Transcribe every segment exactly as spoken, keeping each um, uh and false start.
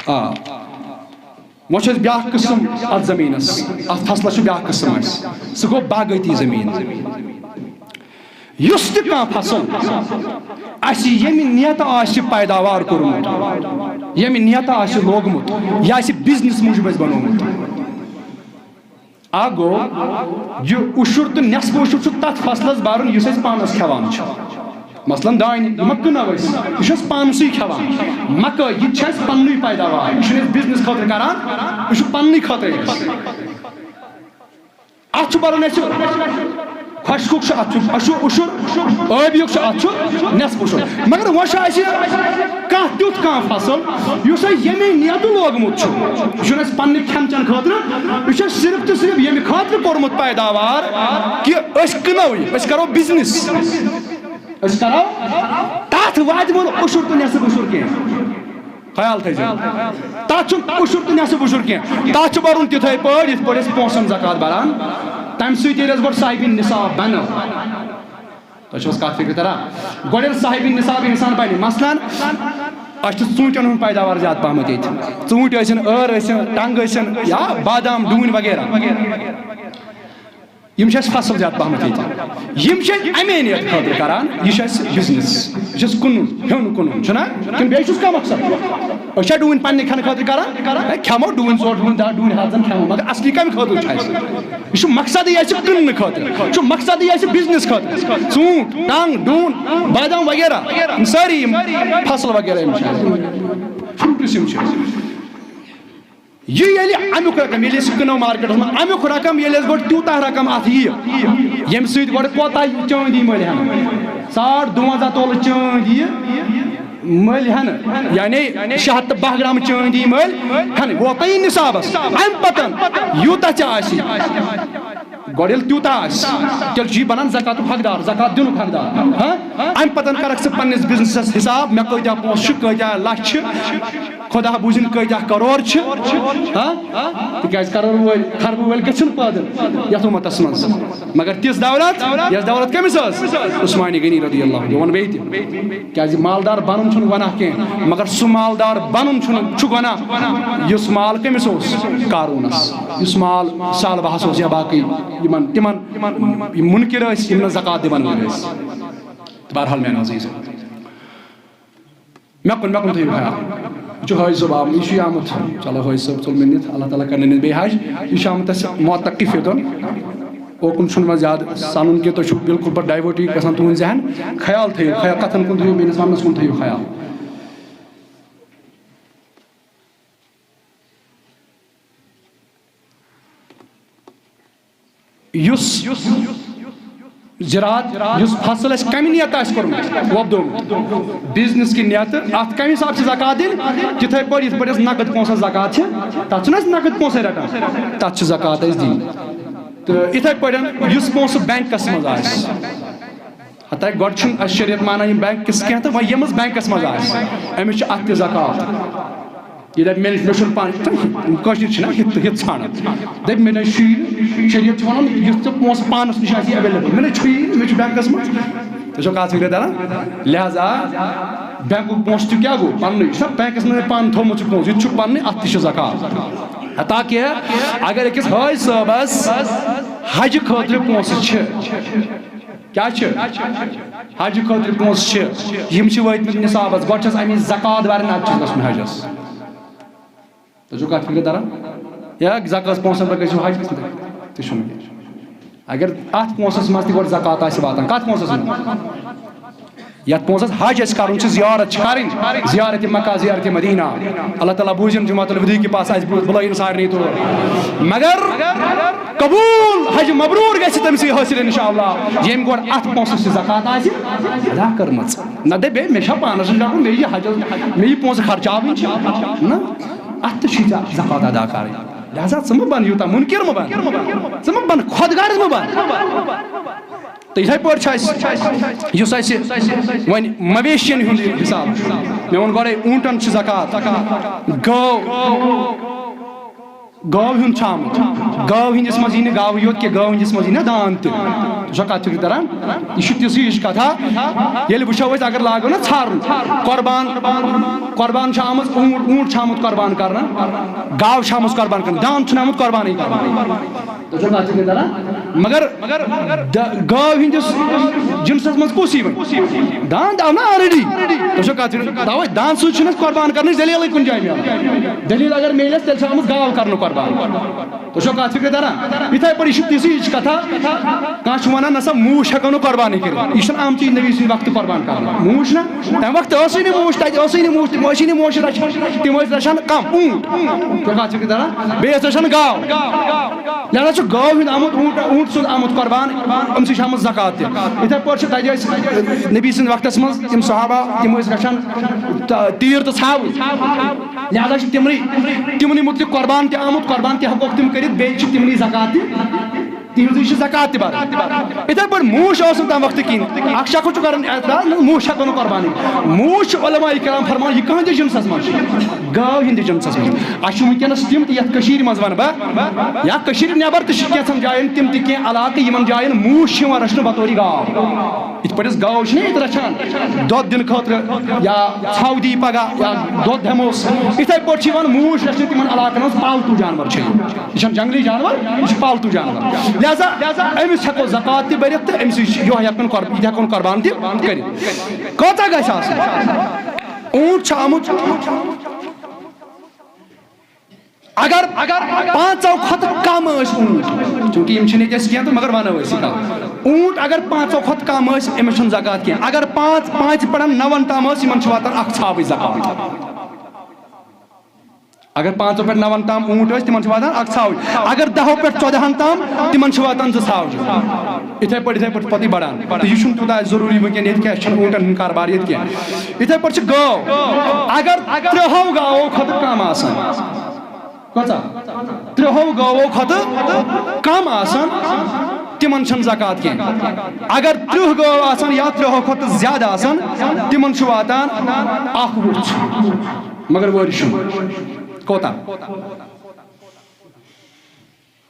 آ، وۄنۍ چھُ اَسہِ بیٛاکھ قٕسم اَتھ زٔمیٖنَس، اَتھ فصلَس چھُ بیٛاکھ قٕسم اَسہِ، سُہ گوٚو باغٲتی زٔمیٖن۔ یُس تہِ کانٛہہ فصل اَسہِ ییٚمہِ نیتہٕ آسہِ پیداوار کوٚرمُت، ییٚمہِ نیتہٕ آسہِ لوگمُت، یہِ آسہِ بِزنِس موٗجوٗب اَسہِ بَنومُت۔ اکھ گوٚو، یہِ عُشُر تہٕ نٮ۪صف عُشُر چھُ تَتھ فصلَس بَرُن یُس أسۍ پانَس کھٮ۪وان چھِ۔ مثلاً دانہِ، یہِ ما کٕنو أسۍ، یہِ چھُ اَسہِ پانسٕے کھٮ۪وان۔ مکٲے، یہِ تہِ چھِ اَسہِ پننُے پیداوار، یہِ چھُنہٕ أسۍ بِزنِس خٲطرٕ کران، یہِ چھُ پننُے خٲطرٕ اَسہِ۔ اَتھ چھُ بَرُن اَسہِ خۄشکُک چھُ، اَتھ چھُ، اَتھ چھُ عُشُر، ٲبیُک چھُ، اَتھ چھُ نٮ۪صف عُشُر۔ مگر وۄنۍ چھُ اَسہِ کانٛہہ تیُتھ کانٛہہ فصل یُس اَسہِ ییٚمے نیتہٕ لوگمُت چھُ، یہِ چھُنہٕ اَسہِ پننہِ کھٮ۪ن چٮ۪ن خٲطرٕ، یہِ چھُ اَسہِ صرف تہٕ صرف ییٚمہِ خٲطرٕ کوٚرمُت پیداوار کہِ أسۍ کٕنو یہِ، أسۍ کرو بِزنِس، أسۍ کرو، تَتھ واتہِ وۄنۍ عُشُر تہٕ نٮ۪صف عُشُر کینٛہہ۔ خیال تھٲیزیو۔ تَتھ چھُنہٕ عُشُر تہٕ نٮ۪صف عُشُر کینٛہہ۔ تَتھ چھُ بَرُن تِتھَے پٲٹھۍ، یِتھ پٲٹھۍ أسۍ پونٛسَن زکوٰۃ بَران۔ تَمہِ سۭتۍ ییٚلہِ اَسہِ گۄڈٕ صاحبِ نِصاب بَنو۔ تۄہہِ چھُو حظ کَتھ فِکرِ تَران؟ گۄڈٕ ییٚلہِ صاحبِ نِصاب اِنسان بَنہِ، مثلاً، اَسہِ چھِ ژوٗنٛٹھٮ۪ن ہُنٛد پیداوار زیادٕ پَہمَتھ ییٚتہِ۔ ژوٗنٛٹھۍ ٲسِن، ٲر ٲسِن، ٹنٛگ ٲسِن یا بادام، ڈوٗنۍ وغیرہ۔ یِم چھِ اَسہِ فصل زیادٕ پَہمَتھ ییٚتہِ۔ یِم چھِ اَسہِ اَمے نیت خٲطرٕ کران، یہِ چھُ اَسہِ بِزنِس، یہِ چھُ اَسہِ کٕنُن، ہیوٚن کٕنُن، چھُنہ؟ کِنہٕ بیٚیہِ چھُس کانٛہہ مقصد؟ أسۍ چھا ڈوٗنۍ پننہِ کھٮ۪نہٕ خٲطرٕ کران؟ ہے، کھٮ۪مو ڈوٗنۍ ژور، ڈوٗنۍ دَہ، ڈوٗنۍ ہَتھ زَن کھٮ۪مو، مگر اَصلی کَمہِ خٲطرٕ چھُ اَسہِ؟ یہِ چھُ مقصدٕے اَسہِ کٕننہٕ خٲطرٕ، یہِ چھُ مقصدٕے اَسہِ بِزنِس خٲطرٕ۔ ژوٗنٛٹھ، ٹنٛگ، ڈوٗن، بادام وغیرہ، یِم سٲری یِم فصل وغیرہ یِم چھِ اَسہِ، فروٗٹٕس یِم چھِ۔ یہِ ییٚلہِ اَمیُک رقم، ییٚلہِ أسۍ کٕنو مارکیٹَس منٛز، اَمیُک رقم ییٚلہِ اَسہِ گۄڈٕ تیوٗتاہ رقم اَتھ یِیہِ، ییٚمہِ سۭتۍ گۄڈٕ کوتاہ چٲنٛدۍ یی مٔلۍ ہٮ۪نہٕ؟ ساڑ دُوَنزاہ تولہٕ چٲنٛدۍ یی مٔلۍ ہٮ۪نہٕ، یعنی شےٚ ہَتھ تہٕ باہ گرام چٲنٛدۍ یی مٔلۍ ہٮ۪نہٕ، ووت نہ یہِ نِصابَس۔ اَمہِ پَتَن یوٗتاہ ژےٚ آسی، گۄڈٕ ییٚلہِ تیوٗتاہ آسہِ، تیٚلہِ چھُ یہِ بَنان زکاتُک حقدار، زکات دِنُک حقدار۔ ہاں؟ اَمہِ پَتَن کَرَکھ ژٕ پنٛنِس بِزنِسَس حِساب، مےٚ کۭتیٛاہ پونٛسہٕ چھِ، کۭتیٛاہ لَچھ چھِ، خۄدا بوٗزِن کۭتیٛاہ کَرور چھِ۔ ہاں؟ تِکیٛازِ کَرور وٲلۍ، خربہٕ وٲلۍ گٔژھِنہٕ پٲدٕ یَتھ اُمَتَس منٛز۔ مگر تِژھ دولت، یۄس دولت کٔمِس ٲس؟ عثمانِ غنی رضی اللہ عنہ۔ بہٕ وَنہٕ بیٚیہِ تہِ۔ کیٛازِ مالدار بَنُن چھُنہٕ گۄناہ کینٛہہ، مگر سُہ مالدار بَنُن چھُنہٕ، چھُ گۄناہ، یُس مال کٔمِس اوس؟ قارونَس۔ یُس مال ثعلبہَس اوس یا باقٕے یِمَن، تِمَن، یِم مُنکِر ٲسۍ، یِم نہٕ زکوٰۃ دِوَن وٲلۍ ٲسۍ۔ تہٕ بہرحال میٛانہِ عزیٖز، مےٚ کُن، مےٚ کُن تھٲیِو خیال۔ یہِ چھُ حٲج صٲب آمُت، یہِ چھُے آمُت۔ چلو حٲج صٲب ژوٚل مےٚ نِتھ، اللہ تعالیٰ کَرنہٕ نِتھ بیٚیہِ حج۔ یہِ چھُ آمُت اَسہِ معتکف یوٚتَن۔ اوکُن چھُنہٕ وۄنۍ زیادٕ سَنُن کینٛہہ، تُہۍ چھِو بالکل پَتہٕ divert گژھان تُہُنٛد ذہن۔ خیال تھٲیِو، خیال، کَتھَن کُن تھٲیِو، میٛٲنِس وَننَس کُن تھٲیِو خیال۔ یُس زِراعت، یُس فصل اَسہِ کَمہِ نیتہٕ آسہِ کوٚرمُت، وۄپدومُت، بِزنِس کہِ نیتہٕ، اَتھ کَمہِ حِسابہٕ چھِ زکوٰۃ دِنۍ؟ تِتھَے پٲٹھۍ یِتھ پٲٹھۍ أسۍ نقد پونٛسَس زکوٰۃ چھِ، تَتھ چھِنہٕ أسۍ نقد پونٛسَے رَٹان، تَتھ چھِ زکوٰۃ اَسہِ دِنۍ۔ تہٕ یِتھَے پٲٹھۍ یُس پونٛسہٕ بینکَس منٛز آسہِ، حتیٰ گۄڈٕ چھُنہٕ اَسہِ شریعت مانان یِم بینکَس کینٛہہ، تہٕ وۄنۍ ییٚمِس بینکَس منٛز آسہِ، أمِس چھِ اَتھ تہِ زکوٰۃ۔ یہِ دَپہِ، مےٚ نِش، مےٚ چھُنہٕ پانہٕ، تہٕ کٲشِر چھِنہ یِتھ، یِتھ ژھانڈان۔ دَپہِ، مےٚ نَے چھُے نہٕ، شریعت چھُ وَنان، یُتھ ژےٚ پونٛسہٕ پانَس نِش آسی ایویلیبل، مےٚ نَے چھُے نہٕ، مےٚ چھُ بینکَس منٛز۔ تُہۍ چھِو کَتھ فِکرِ تَران؟ لہذا بینکُک پونٛسہٕ تہِ کیٛاہ گوٚو؟ پَننُے۔ یُس نہ بینکَس منٛز مےٚ پانہٕ تھوٚومُت چھُ پونٛسہٕ، یہِ تہِ چھُ پَننُے، اَتھ تہِ چھُ زکوٰۃ۔ حتیٰ کہِ اگر أکِس حٲج صٲبَس حجہِ خٲطرٕ پونٛسہٕ چھِ، کیٛاہ چھِ؟ حجہِ خٲطرٕ پونٛسہٕ چھِ، یِم چھِ وٲتمٕتۍ نِصابَس۔ گۄڈٕ چھَس اَمِچ زکوٰۃ بَرٕنۍ، اَدٕ چھُس گژھُن حجَس۔ تُہۍ چھِو کَتھ فِکرِ تَران؟ یا زکوٰۃ پونٛسَن پٮ۪ٹھ گٔژھِو حج، تہِ چھُنہٕ کینٛہہ۔ اگر اَتھ پونٛسَس منٛز تہِ گۄڈٕ زکوٰۃ آسہِ واتان، کَتھ پونٛسَس منٛز؟ یَتھ پونٛسَس حج اَسہِ کَرُن چھُ، زیارت چھِ کَرٕنۍ، زیارت مکہ، زیارت مدینہ۔ اللہ تعالیٰ بوٗزِن جماعت الوداع کے پاس، اَسہِ بُلٲیِن سارنٕے تور۔ مگر قبوٗل حج مبروٗر گژھِ تٔمۍ سٕے حٲصِل اِنشاءاللہ، ییٚمۍ گۄڈٕ اَتھ پونٛسَس چھِ زکوٰۃ آسہِ ادا کٔرمٕژ۔ نہ دَپہِ، ہے، مےٚ چھا پانَس نِش رَٹُن، مےٚ یہِ حجَس، مےٚ یہِ پونٛسہٕ خرچاوٕنۍ چھِ؟ نہ، اَتھ تہِ چھُے ژےٚ زکوٰۃ ادا کَرٕنۍ۔ لہذا ژٕ مہٕ بَن یوٗتاہ مُنکِر مہٕ بَن، ژٕ مہٕ بَن خۄد غرض مہٕ بَن۔ تہٕ یِتھَے پٲٹھۍ چھُ اَسہِ، یُس اَسہِ وۄنۍ مویشِیَن ہُنٛد یہِ حِساب چھُ، مےٚ ووٚن گۄڈَے، اوٗنٹَن چھِ زکوٰۃ، گٲو، گٲو ہُنٛد چھُ آمُت۔ گٲو ہٕنٛدِس منٛز یی نہٕ گاوٕے یوت کینٛہہ، گٲو ہٕنٛدِس منٛز یی نہ داند تہِ۔ ژٕ چھکھ کتھ فِکرِ تران؟ یہِ چھُ تِژھٕے ہِش کتھا۔ ییٚلہِ وٕچھو أسۍ، اگر لاگو نہ ژھارُن، قۄربان، قۄربان چھُ آمُت اوٗنٹ، اوٗنٹ چھُ آمُت قۄربان کرنہٕ، گاو چھِ آمٕژ قۄربان کرنہٕ، داند چھُنہٕ آمُت قۄربانٕے کرنہٕ۔ تُہۍ چھِو کتھ فِکرِ تران؟ مگر د-، گٲو ہٕنٛدِس جنسس منٛز کُس یی وۄنۍ؟ داند آو نہ already۔ تُہۍ چھِو کتھ فِکرِ، توے داند سۭتۍ چھُنہٕ اَسہِ قۄربان کرنٕچ دٔلیٖلٕے کُنہِ جایہِ میلان۔ دٔلیٖل اگر میلہِ اَسہِ، تیٚلہِ چھِ آمٕژ گاو کرنہٕ قۄربان۔ تُہۍ چھِو کتھ فِکرِ تران؟ یِتھے پٲٹھۍ یہِ چھِ تِژھٕے ہِش کتھا، کانٛہہ چھُ ونان، "نسا موٗش ہٮ۪کو نہٕ قۄربانٕے کٔرِتھ، یہِ چھُنہٕ آمتُے نبی سٕنٛدِ وقتہٕ قۄربان کرنہٕ۔" موٗش نہ، تمہِ وقتہٕ ٲسٕے نہٕ موٗش، تتہِ ٲسٕے نہٕ موٗش، تِم ٲسی نہٕ موٗش رچھان، تِم ٲسۍ رچھان کم اوٗنٹ۔ تُہۍ چھِو کتھ فِکرِ تران؟ بیٚیہِ ٲسۍ رچھان گاو۔ لہذا چھُ گٲو ہُنٛد آمُت اوٗنٹ، اوٗنٹ سُنٛد آمُت قۄربان، أمۍ سٕے چھِ آمٕژ زکات تہِ۔ یِتھے پٲٹھۍ چھِ تتہِ ٲسۍ نبی سٕنٛدِ وقتس منٛز تِم صحابہ، تِم ٲسۍ رچھان ت-، تیٖر تہٕ ژھاوٕج۔ لہذا چھِ تِمنٕے، تِمنٕے مُتعلِق قۄربان تہِ آمُت، قۄربان تہِ ہٮ۪کوکھ تِم کٔرِتھ، بیٚیہِ چھِ تِمنٕے زکات تہِ، تِہنٛزٕے چھِ زکات تہِ بران۔ یِتھے پٲٹھۍ موٗش اوس نہٕ تَمہِ وقتہٕ کِہیٖنۍ۔ اکھ شخص چھُ کران اعتراض، نہ، موٗش ہٮ۪کو نہٕ قۄربانٕے۔ موٗش چھُ علماء کرام فرمان، یہِ کٕہٕنٛدِس جنسس منٛز چھُ؟ گٲو ہٕنٛدِس جنسس منٛز۔ اَسہِ چھِ وٕنکیٚنس تِم تہِ یتھ کٔشیٖرِ منٛز ونہٕ بہٕ، یا کٔشیٖرِ نٮ۪بر تہِ چھِ کینٛژن جاین تِم تہِ کینٛہہ علاقہٕ، یِمن جاین موٗش چھِ یِوان رچھنہٕ بطورِ گاو۔ یِتھ پٲٹھۍ أسۍ گاو چھِنہ ییٚتہِ رچھان دۄد دِنہٕ خٲطرٕ، یا ژھاو دی پگاہ، یا دۄد ہٮ۪موس، یِتھے پٲٹھۍ چھِ یِوان موٗش رچھنہٕ تِمن علاقن منٛز پالتو جانور چھِ۔ یہِ چھَنہٕ جنگلی جانور، یہِ چھُ پالتو جانور۔ لہذا أمِس ہٮ۪کو زکوٰۃ تہِ بٔرِتھ تہٕ أمِسٕے چھِ یِہوٚے ہٮ۪کان قۄرب-، یہِ تہِ ہٮ۪کون قۄربان تہِ کٔرِتھ۔ کۭژاہ گژھِ آسٕنۍ؟ اوٗنٹ چھُ آمُت، اگر، اگر پانٛژو کھۄتہٕ کم ٲسۍ اوٗنٹ، چوٗنٛکہِ یِم چھِنہٕ ییٚتہِ اَسہِ کینٛہہ تہٕ مگر وَنو أسۍ یہِ کَتھ۔ اوٗنٹ اگر پانٛژو کھۄتہٕ کم ٲسۍ، أمِس چھُنہٕ زکوٰۃ کینٛہہ۔ اگر پانٛژھ، پانٛژِ پٮ۪ٹھ نَوَن تام ٲسۍ، یِمن چھُ واتان اکھ ژھاوٕج زکوٰۃ۔ اگر پانٛژو پٮ۪ٹھ نَوَن تام اوٗنٹ ٲسۍ، تِمن چھِ واتان اکھ ژھاوٕج۔ اگر دَہو پٮ۪ٹھ ژۄدہَن تام، تِمن چھِ واتان زٕ ژھاوجہِ۔ یِتھے پٲٹھۍ، یِتھے پٲٹھۍ چھُ پَتہٕ یہِ بَڑان۔ تہٕ یہِ چھُنہٕ تیوٗتاہ اَسہِ ضروٗری وٕنکیٚن ییٚتہِ کینٛہہ، اَسہِ چھُنہٕ اوٗنٹن ہُنٛد کاربار ییٚتہِ کینٛہہ۔ یِتھے پٲٹھۍ چھِ گٲو۔ اگر ترٛہو گاوو کھۄتہٕ کم آسان، کۭژاہ؟ ترٛہو گٲوو کھۄتہٕ کم آسان، تِمن چھَنہٕ زکوٰۃ کینٛہہ۔ اگر ترٛہ گٲو آسان یا ترٛہو کھۄتہٕ زیادٕ آسان، تِمن چھُ واتان اکھ وُژھ۔ مگر وٲرِش چھُنہٕ۔ کوتاہ؟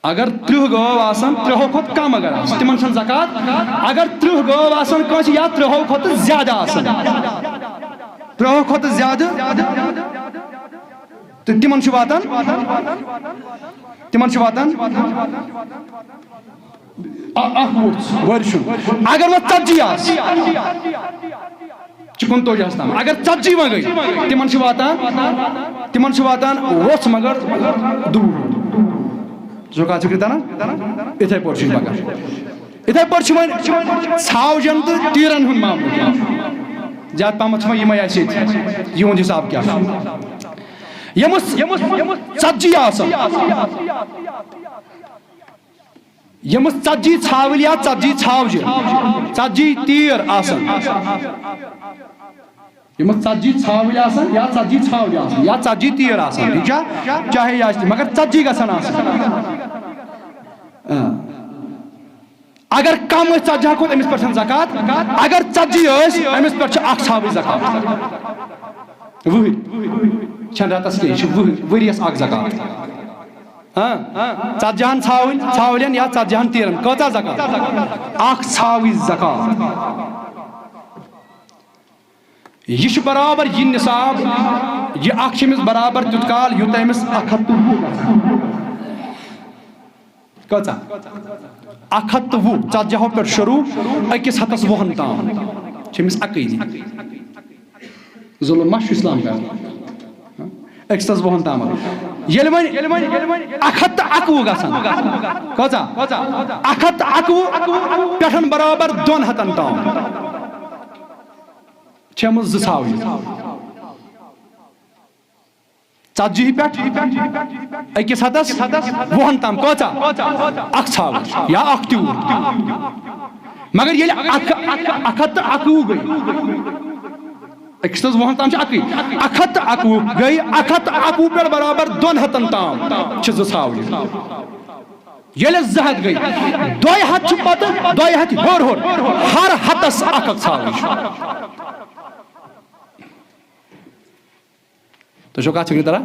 اگر ترٛہ گٲو آسان، ترٛہو کھۄتہٕ کم اگر آسان، تِمن چھَنہٕ زکوٰۃ۔ اگر ترٛہ گٲو آسان کٲنٛسہِ یا ترٛہو کھۄتہٕ زیادٕ آسان، ترٛہو کھۄتہٕ زیادٕ، تہٕ تِمن چھُ واتان، تِمن چھُ واتان اَ-، اکھ وُژھ، وٲرِش چھُنہٕ۔ اگر وۄنۍ ژتجی آسہِ، چھِ کُنتٲجِہَس تام۔ اگر ژتجی وۄنۍ گٔے، تِمن چھِ واتان، تِمن چھِ واتان وۄژھ مگر دوٗر۔ زُکات فِکرِ تران؟ یِتھے پٲٹھۍ چھُ یہِ پکان۔ یِتھے پٲٹھۍ چھِ وۄنۍ ژھاوجن تہٕ تیٖرن ہُنٛد معاملہٕ۔ زیادٕ پہمتھ چھِ وۄنۍ یِمے اَسہِ ییٚتہِ۔ یِہُنٛد حساب کیٛاہ چھُ؟ یِم ژتجی آسان، یِم ژتجی ژھاوٕلۍ یا ژتجی ژھاوجہِ، ژتجی تیٖر آسان، یِم ژتجی ژھاوٕلۍ آسان یا ژتجی ژھاوجہِ آسان یا ژتجی تیٖر آسان، ٹھیٖک چھا؟ چاہے یہِ آسہِ تہِ، مگر ژتجی گژھن آسٕنۍ۔ آ۔ اگر کم ٲسۍ ژتجی کھۄتہٕ، أمِس پٮ۪ٹھ چھَنہٕ زکوٰۃ۔ اگر ژتجی ٲسۍ، أمِس پٮ۪ٹھ چھِ اکھ ژھاوٕج زکوٰۃ۔ وُہٕرۍ چھَنہٕ رٮ۪تس کینٛہہ، یہِ چھِ وُہٕرۍ، ؤریَس اکھ زکوٰۃ۔ ہاں، ژتجی ہن ژھاوٕلۍ، ژھاوٕلٮ۪ن یا ژتجی ہن تیٖرن کۭژاہ زکوٰۃ؟ اکھ ژھاوٕج زکوٰۃ۔ یہِ چھُ برابر یہِ نصاب، یہِ اکھ چھِ أمِس برابر تیُتھ کال یوٗتاہ أمِس اکھ ہتھ تہٕ وُہ گژھن۔ کۭژاہ؟ اکھ ہتھ تہٕ وُہ، ژتجی ہو پٮ۪ٹھ شروع، أکِس ہتس وُہن تام چھِ أمِس اَکٕے دِنۍ۔ ظُلُم ما چھُ اِسلام کران؟ أکِس ہتس وُہن تام۔ ییٚلہِ وۄنۍ اکھ ہتھ تہٕ اَکوُہ گژھن، کۭژاہ؟ اکھ ہتھ تہٕ اَکوُہ پٮ۪ٹھن برابر دۄن ہتن تام چھِ أمِس زٕ ژھاوجہِ۔ ژتجی پٮ۪ٹھ أکِس ہتس وُہن تام کۭژاہ؟ اکھ ژھاوٕج یا اکھ تیوٗر۔ مگر ییٚلہِ اکھ، اکھ ہتھ تہٕ اَکوُہ گٔے، أکِس ہتس وُہن تام چھِ اَکٕے، اکھ ہتھ تہٕ اَکوُہ گٔے، اکھ ہتھ تہٕ اَکوُہ پٮ۪ٹھ برابر دۄن ہتن تام چھِ زٕ ژھاوٕج۔ ییٚلہِ زٕ ہتھ گٔے، دۄیہِ ہتھ چھِ پتہٕ، دۄیہِ ہتھ ہیوٚر ہیوٚر، ہر ہتس اکھ اکھ ژھاوٕج۔ تُہۍ چھِو کتھ فِکرِ تران؟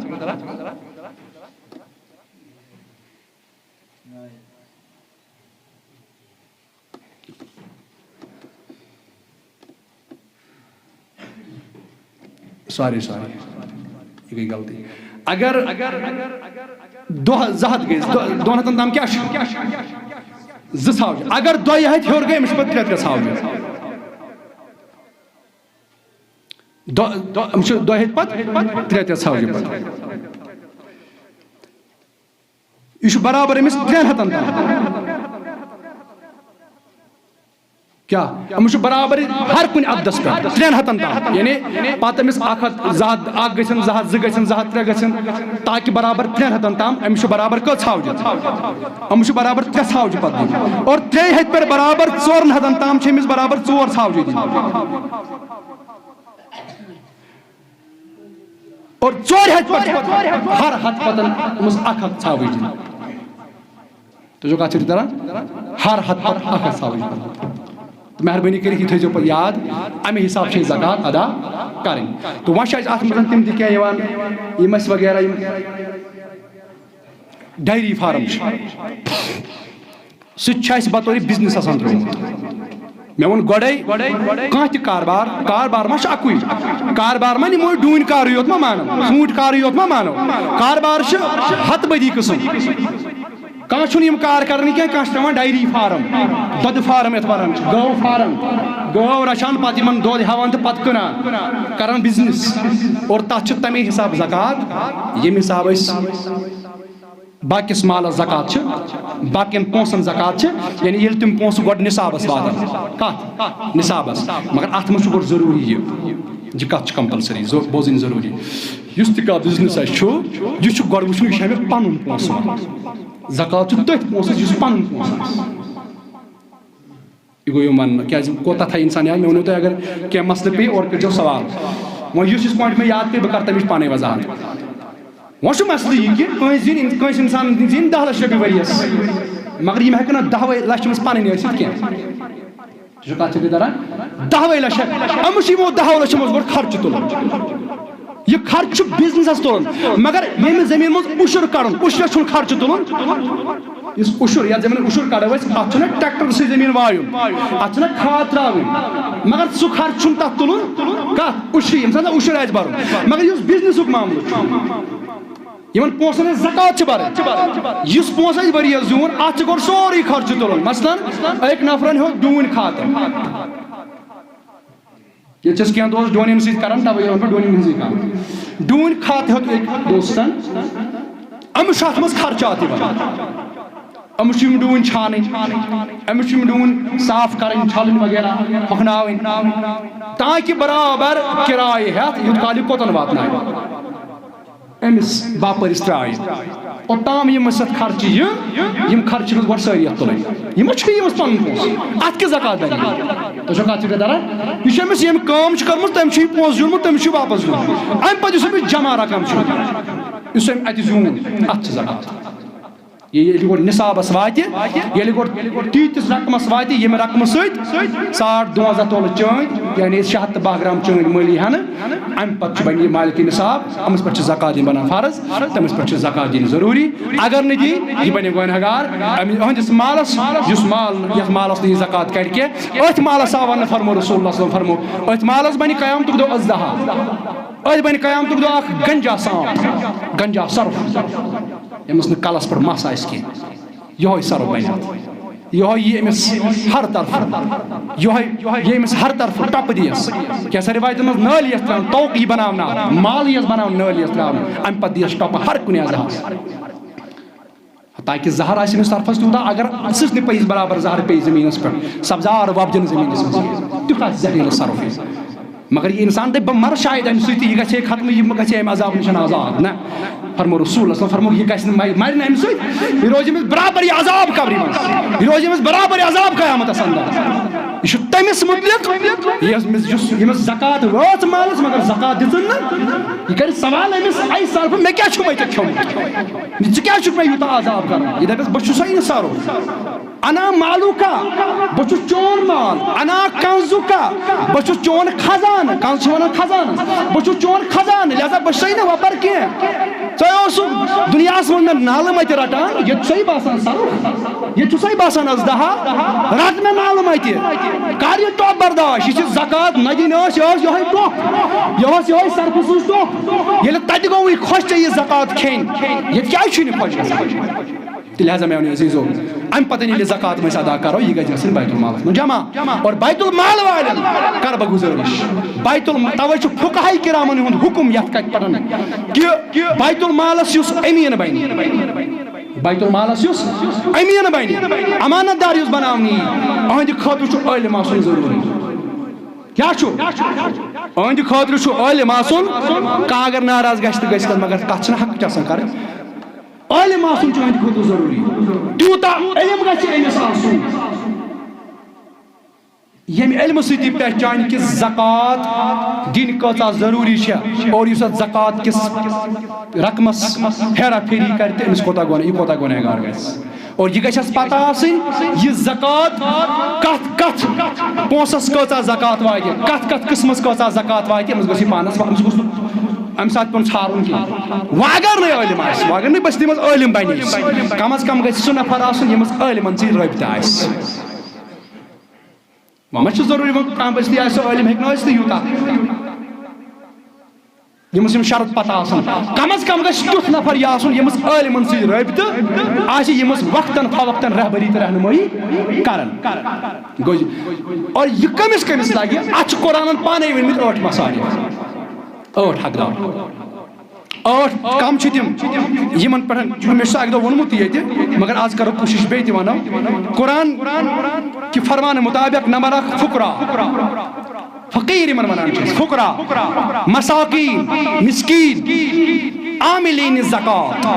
سوری سوری، یہِ گٔے غلطی۔ اگر دۄہ زٕ ہَتھ گٔے، دۄ- دۄن ہَتَن تام کیٛاہ چھُ؟ زٕ ژھاوجہِ۔ اگر دۄیہِ ہَتہِ ہیوٚر گٔے، أمِس چھِ پَتہٕ ترٛےٚ ترٛےٚ ژھاوجہِ۔ دۄ- دۄ- أمِس چھِ دۄیہِ ہَتہِ پَتہٕ ترٛےٚ ترٛےٚ ژھاوجہِ پَتہٕ۔ یہِ چھُ برابر أمِس ترٛٮ۪ن ہَتَن تام۔ کیٛاہ؟ أمِس چھُ برابر ہر کُنہِ عددس پٮ۪ٹھ ترٛٮ۪ن ہَتَن تام۔ یعنی پتہٕ أمِس اکھ ہَتھ، زٕ ہَتھ، اکھ گژھن، زٕ ہَتھ، زٕ گژھن، زٕ ہَتھ، ترٛےٚ گژھن، تاکہِ برابر ترٛٮ۪ن ہَتَن تام أمِس چھُ برابر کٔژ ژھاوجہِ؟ أمِس چھُ برابر ترٛےٚ ژھاوجہِ پتہٕ دِنۍ۔ اور ترٛیٚیہِ ہَتہِ پٮ۪ٹھ برابر ژورَن ہَتَن تام چھِ أمِس برابر ژور ژھاوجہِ دِنۍ۔ اور ژورِ ہَتہِ پٮ۪ٹھ چھُ پتہٕ ہر ہَتہٕ پتہٕ أمِس اکھ اکھ ژھاوٕج دِنۍ۔ تُہۍ چھِو کَتھ چھِو تَران؟ ہر ہَتہٕ پتہٕ اکھ اکھ ژھاوٕج دِنۍ۔ تہٕ مہربٲنی کٔرِتھ یہِ تھٲیزیو پتہٕ یاد، اَمہِ حساب چھِ أسۍ زکوٰۃ ادا کَرٕنۍ۔ تہٕ وۄنۍ چھِ اَسہِ اَتھ منٛز تِم تہِ کینٛہہ یِوان، یِم اَسہِ وغیرہ یِم ڈیری فارم چھِ، سُہ تہِ چھُ اَسہِ بطورِ بِزنِس آسان ترٛوومُت۔ مےٚ ووٚن گۄڈَے، کانٛہہ تہِ کاربار، کاربار ما چھُ اَکُے؟ کاربار ما نِمو ڈوٗنۍ کارٕے یوت ما مانو؟ ژوٗنٛٹھۍ کارٕے یوت ما مانو؟ کاربار چھِ ہَتہٕ بٔدی قٕسٕم۔ کانٛہہ چھُنہٕ یِم کار کَران کینٛہہ، کانٛہہ چھُ ترٛاوان ڈیری فارم، دۄدٕ فارم یَتھ وَنان چھِ، گٲو فارم، گٲو رَچھان، پَتہٕ یِمَن دۄد ہٮ۪وان تہٕ پَتہٕ کٕنان، کَران بِزنِس۔ اور تَتھ چھِ تَمے حِساب زکوٰۃ، ییٚمہِ حِساب أسۍ باقیس مالس زکوٰۃ چھِ، باقین پونٛسن زکوٰۃ چھِ، یعنی ییٚلہِ تِم پونٛسہٕ گۄڈٕ نِصابس واتن۔ کتھ؟ نِصابس۔ مگر اتھ منٛز چھُ گۄڈٕ ضروٗری یہِ، یہِ کتھ چھِ compulsory، ضو-، بوزٕنۍ ضروٗری۔ یُس تہِ کانٛہہ بزنس اسہِ چھُ، یہِ چھُ گۄڈٕ وٕچھُن، یہِ چھا مےٚ پنُن پونٛسہٕ؟ زکوٰۃ چھُ تٔتھۍ پونٛسس، یُس پنُن پونٛسہٕ آسہِ۔ یہِ گوٚو یِم وننہٕ، کیٛازِ کوٗتاہ تھایہِ اِنسان یاد؟ مےٚ ووٚنوٕ تۄہہِ، اگر کینٛہہ مسلہٕ پیٚیہِ، اورٕ کٔرۍزیو سوال۔ وۄنۍ یُس یُس point مےٚ یاد پیٚیہِ، بہٕ کرٕ تَمِچ پانَے وضاحت۔ وۄنۍ چھُ مسلہٕ یہِ کہِ کٲنٛسہِ زیٖنۍ، کٲنٛسہِ اِنسانَس زیٖنۍ دَہ لَچھ رۄپیہِ ؤریَس، مگر یِم ہٮ۪کَن نہٕ دَہوَے لَچھ أمِس پَنٕنۍ ٲسِتھ کینٛہہ۔ تُہۍ چھِو کَتھ چھِو تُہۍ تَران؟ دَہوَے لَچھ ہٮ۪کَن، أمِس چھُ یِمو دَہو لَچھو منٛز گۄڈٕ خرچہٕ تُلُن۔ یہِ خرچہٕ چھُ بِزنِسَس تُلُن، مگر ییٚمہِ زٔمیٖن منٛز عُشُر کَڑُن، عُشرَس چھُنہٕ خرچہٕ تُلُن۔ یُس عُشُر، یَتھ زٔمیٖن عُشُر کَڑو أسۍ، اَتھ چھُنہ ٹریکٹر سۭتۍ زٔمیٖن وایُن، اَتھ چھُنہ کھاد ترٛاوٕنۍ، مگر سُہ خرچہٕ چھُنہٕ تَتھ تُلُن۔ کَتھ؟ عُشرِ، ییٚمہِ ساتہٕ عُشُر آسہِ بَرُن۔ مگر یُس بِزنِسُک معاملہٕ چھُ، یِمَن پونٛسَن ہٕنٛز زکوٰۃ چھِ بَرٕنۍ، یُس پونٛسہٕ اَسہِ ؤرِیَس زیوٗن، اَتھ چھِ گۄڈٕ سورُے خرچہٕ تُلُن۔ مثلاً، أکۍ نفرَن ہیوٚت ڈوٗنۍ کھاتہٕ۔ ییٚتہِ چھِ أسۍ کینٛہہ دوس ڈوٗنٮ۪ن سۭتۍ کران، تَوَے یِوان پَتہٕ ڈوٗنٮ۪ن ہٕنٛزٕے کَتھ۔ ڈوٗنۍ کھاتہٕ ہیوٚت أکۍ دوستَن، أمِس چھُ اَتھ منٛز خرچات یِوان۔ أمِس چھِ یِم ڈوٗنۍ چھانٕنۍ، أمِس چھِ یِم ڈوٗنۍ صاف کَرٕنۍ، چھَلٕنۍ وغیرہ، ہۄکھناوٕنۍ، تاکہِ برابر کِراے ہٮ۪تھ یوٗت کال یہِ کوٚتَن واتنایہِ۔ أمِس باپٲرِس ترٛایہِ۔ اوٚتام یِم أمِس اَتھ خرچہِ یہِ، یِم خرچہِ أمِس گۄڈٕ سٲری اَتھ تُلٕنۍ۔ یہِ ما چھُ یہِ أمِس پَنُن پونٛسہٕ؟ اَتھ کیٛاہ زکات بَنہِ؟ تُہۍ چھِو کَتھ فِکرِ تَران؟ یہِ چھُ أمِس ییٚمۍ کٲم چھِ کٔرمٕژ، تٔمۍ چھُ یہِ پونٛسہٕ زیوٗنمُت، تٔمِس چھُ یہِ واپَس دیُن۔ اَمہِ پَتہٕ یُس أمِس جمع رقم چھُ، یُس أمۍ اَتہِ زیوٗن، اَتھ چھِ زکات۔ یہِ ییٚلہِ گۄڈٕ نِصابَس واتہِ، ییٚلہِ گۄڈٕ تیٖتِس رقمَس واتہِ، ییٚمہِ رقمہٕ سۭتۍ ساڑ دُوَنزاہ تولہٕ چٲنٛدۍ، یعنی شےٚ ہَتھ تہٕ باہ گرام چٲنٛدۍ مٔلی ہٮ۪نہٕ، اَمہِ پَتہٕ چھُ بَنہِ یہِ مالکِ نِصاب، أمِس پٮ۪ٹھ چھِ زکات دِنۍ بَنان فرض، تٔمِس پٮ۪ٹھ چھِ زکات دِنۍ ضروٗری۔ اگر نہٕ دی، یہِ بَنہِ گۄنہگار۔ اَمہِ، أہٕنٛدِس مالَس، یُس مال، یَتھ مالَس نہٕ یہِ زکات کَڑِ کینٛہہ، أتھۍ مالَس آو وَننہٕ، فرمو رسول اللہ صلی اللہ علیہ وسلم فرمو، أتھۍ مالَس بَنہِ قیامتُک دۄہ اضدحیٰ، أتھۍ بَنہِ قیامتُک دۄہ اَکھ گنجا سانٛپ، گنجا صرف، ییٚمِس نہٕ کَلَس پٮ۪ٹھ مَس آسہِ کینٛہہ۔ یِہوٚے سرُپھ بَنہِ اَتھ۔ یِہوٚے یی أمِس ہر طرفہٕ۔ یِہوٚے یی أمِس ہر طرفہٕ ٹۄپہٕ دِیَس۔ کینٛژھن رِوایتَن منٛز نٲلۍ یَتھ ترٛاوُن، طوق یی بَناونہٕ اَتھ۔ مال یِیَس بَناونہٕ، نٲلۍ یَتھ ترٛاونہٕ۔ اَمہِ پَتہٕ دِیَس ٹۄپہٕ ہر کُنہِ اَزہَس۔ تاکہِ زَہر آسہِ أمِس طرفَس تیوٗتاہ، اگر سٕژنہِ پٔزِس برابر زَہر پیٚیہِ زٔمیٖنَس پٮ۪ٹھ، سبزار وۄپدِنہٕ زٔمیٖنَس منٛز، تیُتھ آسہِ زَہریٖلہٕ سرُپھ۔ مگر یہِ اِنسان دَپہِ، "بہٕ مَرٕ شاید اَمہِ سۭتۍ تہِ، یہِ گژھِ ہے ختم، یہِ گژھِ ہے اَمہِ عذابہٕ نِش آزاد۔" نہ، فرمو رسول صلی اللہ علیہ وسلم، فرمو، یہِ گژھِ نہٕ مَرِ، مَرِ نہٕ اَمہِ سۭتۍ، یہِ روزِ أمِس برابر یہِ عذاب قبرِ منٛز، یہِ روزِ أمِس برابر یہِ عذاب قیامتَس اندر۔ یہِ چھُ تٔمِس مُتعلِق، یَس أمِس، یُس، ییٚمِس زکات وٲژ مالَس، مگر زکات دِژٕن نہٕ، یہِ کَرِ سوال أمِس اَمہِ طرفہٕ، "مےٚ کیٛاہ چھُ وۄنۍ ژےٚ کھیوٚمُت؟ ژٕ کیٛازِ چھُکھ مےٚ یوٗتاہ عذاب کران؟" یہِ دَپٮ۪س، "بہٕ چھُسَے نہٕ سرُپھ۔" انا مالک، بہٕ چھُس چون مال، انا کنزک، بہٕ چھُس چون خزانہٕ، کنز چھِ وَنان خزانَس، بہٕ چھُس چون خزانہٕ، لہذا بہٕ چھُسَے نہٕ وۄپَر کینٛہہ۔ ژےٚ اوس دُنیاہَس منٛز مےٚ نالہٕ مَتہِ رَٹان، ییٚتہِ چھُسَے باسان صرف، ییٚتہِ چھُسَے باسان اَزدہا، رَٹ مےٚ نالہٕ مَتہِ۔ کَر یہِ ٹۄپھ برداش؟ یہِ چھِ زکوٰۃ نہ دِنۍ ٲس، یہِ ٲس یِہوٚے ٹۄپھ، یہِ ٲس یِہوٚے صرفہٕ سٕنٛز ٹۄپھ۔ ییٚلہِ تَتہِ گوٚوُے خۄش ژےٚ یہِ زکوٰۃ کھیٚنۍ، ییٚتہِ کیٛازِ چھُنہٕ خۄش گژھان؟ تہٕ لہذا میٛانیو عزیٖزو، اَمہِ پَتہٕ ییٚلہِ زکوٰۃ أسۍ ادا کَرو، یہِ گژھِ گژھٕنۍ بیت المالَس منٛز جمع۔ اور بیت المال والٮ۪ن کَرٕ بہٕ گُزٲرِش، بیت الم-، تَوَے چھُ فقہاء کرامَن ہُنٛد حُکُم یَتھ کَتھِ پٮ۪ٹھ کہِ بیت المالَس یُس أمیٖن بَنہِ، بیت المالَس یُس أمیٖن بَنہِ، امانت دار یُس بَناونہٕ یی، أہٕنٛدِ خٲطرٕ چھُ عٲلِم آسُن ضروٗری۔ کیٛاہ چھُ؟ أہٕنٛدِ خٲطرٕ چھُ عٲلِم آسُن۔ کانٛہہ اگر ناراض گژھِ تہٕ گژھِ تَتھ، مگر تَتھ چھِنہٕ حقٕچ آسان کَرٕنۍ۔ عٲلِم آسُن چھُ أہٕنٛدِ خٲطرٕ ضروٗری۔ تیوٗتاہ علم گژھِ أمِس آسُن، ییٚمہِ علمہٕ سۭتۍ یہِ پہچانہِ کہِ زکوٰۃ دِنۍ کۭژاہ ضروٗری چھےٚ، اور یُس اَتھ زکوٰۃ کِس رقمَس ہیرا پھیری کَرِ تہٕ أمِس کوٗتاہ گۄناہ، یہِ کوٗتاہ گۄنہگار گژھِ۔ اور یہِ گژھِ اَسہِ پَتہ آسٕنۍ، یہِ زکوٰۃ کَتھ کَتھ پونٛسَس کۭژاہ زکوٰۃ واتہِ، کَتھ کَتھ قٕسمَس کۭژاہ زکوٰۃ واتہِ، أمِس گوٚژھ یہِ پانَس، أمِس گوٚژھ نہٕ اَمہِ ساتہٕ پیوٚن ژھارُن کینٛہہ۔ وۄنۍ اگر نہٕ عٲلِم آسہِ، وۄنۍ اگر نہٕ بستی منٛز عٲلِم بَنہِ، کَم از کَم گژھِ سُہ نفر آسُن، ییٚمِس عٲلِمَن سۭتۍ رٲبطہٕ آسہِ۔ وۄنۍ ما چھُ ضروٗری وۄنۍ کانٛہہ بستی آسہِ سُہ عٲلِم، ہیٚکہِ نہٕ ٲسِتھ یوٗتاہ، ییٚمِس یِم شرط پتہ آسن۔ کم از کم گژھِ تیُتھ نفر یہِ آسُن، ییٚمِس عٲلِمن سۭتۍ رٲبطہٕ آسہِ، ییٚمِس وقتاً فوقتاً رہبری تہٕ رہنمٲیی کرن۔ گوٚو یہِ۔ اور یہِ کٔمِس کٔمِس لگہِ؟ اتھ چھُ قرآنن پانے ؤنمٕتۍ ٲٹھ مصارف، ٲٹھ حقدار۔ ٲٹھ کم چھِ تِم، یِمن پٮ۪ٹھ، چونکہ مےٚ چھُ سُہ اکہِ دۄہ ووٚنمُت تہِ ییٚتہِ، مگر آز کرو کوٗشش بیٚیہِ تہِ ونو۔ قرآن کہِ فرمان مطابق نمبر اکھ فقراء، فقیر یِمن ونان چھِ أسۍ، فقراء، مساکین، مسکین، عاملین زکوٰۃ،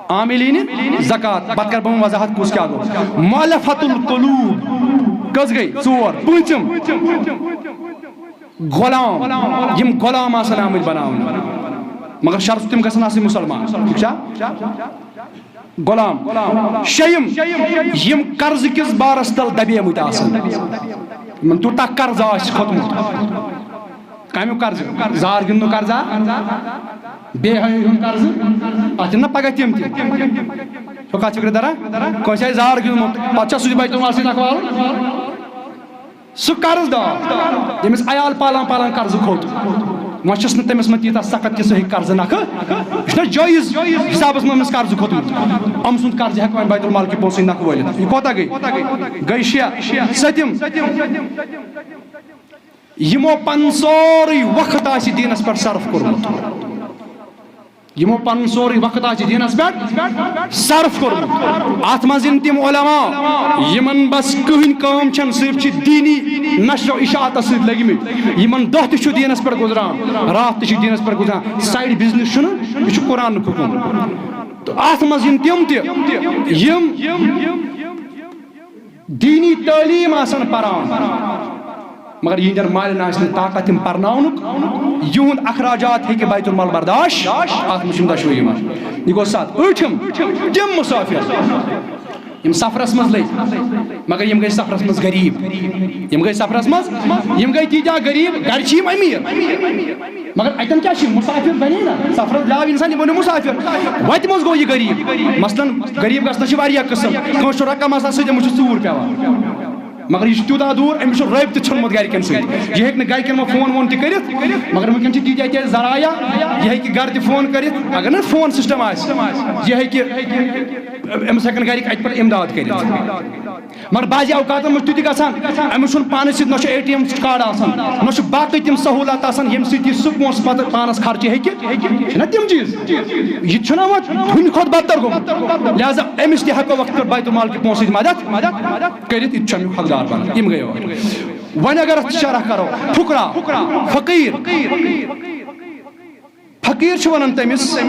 عاملین زکوٰۃ۔ پتہٕ کرٕ بہٕ وۄنۍ وضاحت کُس کیٛاہ گوٚو۔ مؤلفۃ القلوب کٔژ گٔے؟ ژور۔ پوٗنٛژِم غلام، یِم غلام آسن آمٕتۍ بناونہٕ، مگر شرط تِم گژھن آسٕنۍ مُسلمان۔ ٹھیٖک چھا؟ غلام۔ شیٚیِم، یِم قرضہٕ کِس بارس تل دبیمٕتۍ آسن، یِمن تیوٗتاہ قرضہٕ آسہِ کھوٚتمُت۔ کمیُک قرضہٕ؟ زار گِنٛدنُک قرضہ، بے حیٲیی ہُنٛد قرضہٕ۔ اتھ یِن نہ پگاہ تِم تہِ۔ ہُہ کتھ فکرِ درا؟ کٲنٛسہِ آسہِ زار گِنٛدمُت، پتہٕ چھا سُہ تہِ بیت المال سۭتۍ نکھٕ والُن؟ سُہ قرض دار، ییٚمِس عیال پالان پالان قرضہٕ کھوٚت، وۄنۍ چھُس نہٕ تٔمِس منٛز تیٖژاہ سخت کہِ سُہ ہیٚکہِ قرضہٕ نکھٕ، یہِ چھُنہ جٲیز حسابس منٛز أمِس قرضہٕ کھوٚتمُت، أمۍ سُنٛد قرضہٕ ہٮ۪کو وۄنۍ بیت المال کہِ پونٛسہٕ سۭتۍ نکھٕ وٲلِتھ۔ یہِ کوتاہ گٔے؟ گٔے شےٚ۔ سٔتِم، یِمو پنُن سورُے وقت آسہِ دیٖنس پٮ۪ٹھ صرف کوٚرمُت۔ یِمو پنُن سورُے وقت آسہِ دیٖنس پٮ۪ٹھ صرف کوٚرمُت۔ اتھ منٛز یِن تِم علماء، یِمن بس کٕہٕنۍ کٲم چھنہٕ، صرف چھِ دیٖنی نشر و اشاعتس سۭتۍ لٔگمٕتۍ۔ یِمن دۄہ تہِ چھُ دیٖنس پٮ۪ٹھ گُزران، راتھ تہِ چھُ دیٖنس پٮ۪ٹھ گُزران۔ سایڈ بزنس چھُنہٕ، یہِ چھُ قرآنُک حُکم۔ تہٕ اتھ منٛز یِن تِم تہِ، یِم دیٖنی تعلیٖم آسن پران، مگر یِہنٛدٮ۪ن مالٮ۪ن آسہِ نہٕ طاقت تِم پرناونُک، یِہُنٛد اخراجات ہیٚکہِ بیت المال برداشت، اتھ منٛز چھُنہٕ دۄشوٕے یِوان۔ یہِ گوٚو ستھ۔ ٲٹھِم، تِم مسافر یِم سفرس منٛز لٔگۍ، مگر یِم گٔے سفرس منٛز غریٖب، یِم گٔے سفرس منٛز، یِم گٔے تیٖتیٛاہ غریٖب، گرِ چھِ یِم أمیٖر۔ مگر اتٮ۪ن کیٛاہ چھِ؟ مسافر بنے نا، سفرس درٛاو انسان، یہِ بنیو مسافر۔ وتہِ منٛز گوٚو یہِ غریٖب۔ مثلاً غریٖب گژھنس چھِ واریاہ قٕسم، کٲنٛسہِ چھُ رقم آسان سۭتۍ، أمِس چھُ ژوٗر پٮ۪وان۔ مگر یہِ چھُ تیوٗتاہ دوٗر، أمِس چھُ رٲبطہٕ ژھیوٚنمُت گرِکٮ۪ن سۭتۍ۔ یہِ ہیٚکہِ نہٕ گرِکٮ۪ن وۄنۍ فون وون تہِ کٔرِتھ، مگر وٕنکٮ۪ن چھِ تیٖتیٛاہ تیٖتیٛاہ ذرایع، یہِ ہیٚکہِ گرِ تہِ فون کٔرِتھ، اگر نہٕ فون سسٹم آسہِ، یہِ ہیٚکہِ، أمِس ہٮ۪کن گرِکۍ اتہِ پٮ۪ٹھ امداد کٔرِتھ۔ مگر بعضی اوقاتن منٛز چھُ تہِ گژھان، أمِس چھُنہٕ پانس سۭتۍ، نہ چھُ اے ٹی ایم کارڈ آسان، نہ چھُ باقٕے تِم سہوٗلات آسان، ییٚمہِ سۭتۍ یہِ سُہ پونٛسہٕ پتہٕ پانس خرچہِ ہیٚکہِ۔ چھِنہ تِم چیٖز؟ یہِ چھُنہ وۄنۍ ہُمہِ کھۄتہٕ بدتر گوٚمُت۔ لہذا أمِس تہِ ہٮ۪کو وقتہٕ پٮ۪ٹھ بیت المال کہِ پونٛسہٕ سۭتۍ مدد کٔرِتھ، یہِ تہِ چھُ امیُک حقدار بنان۔ یِم گٔے ٲٹھ۔ وۄنۍ اگر اتھ شرح کرو، فقراء، فقیٖر، فقیٖر چھِ ونان تٔمِس،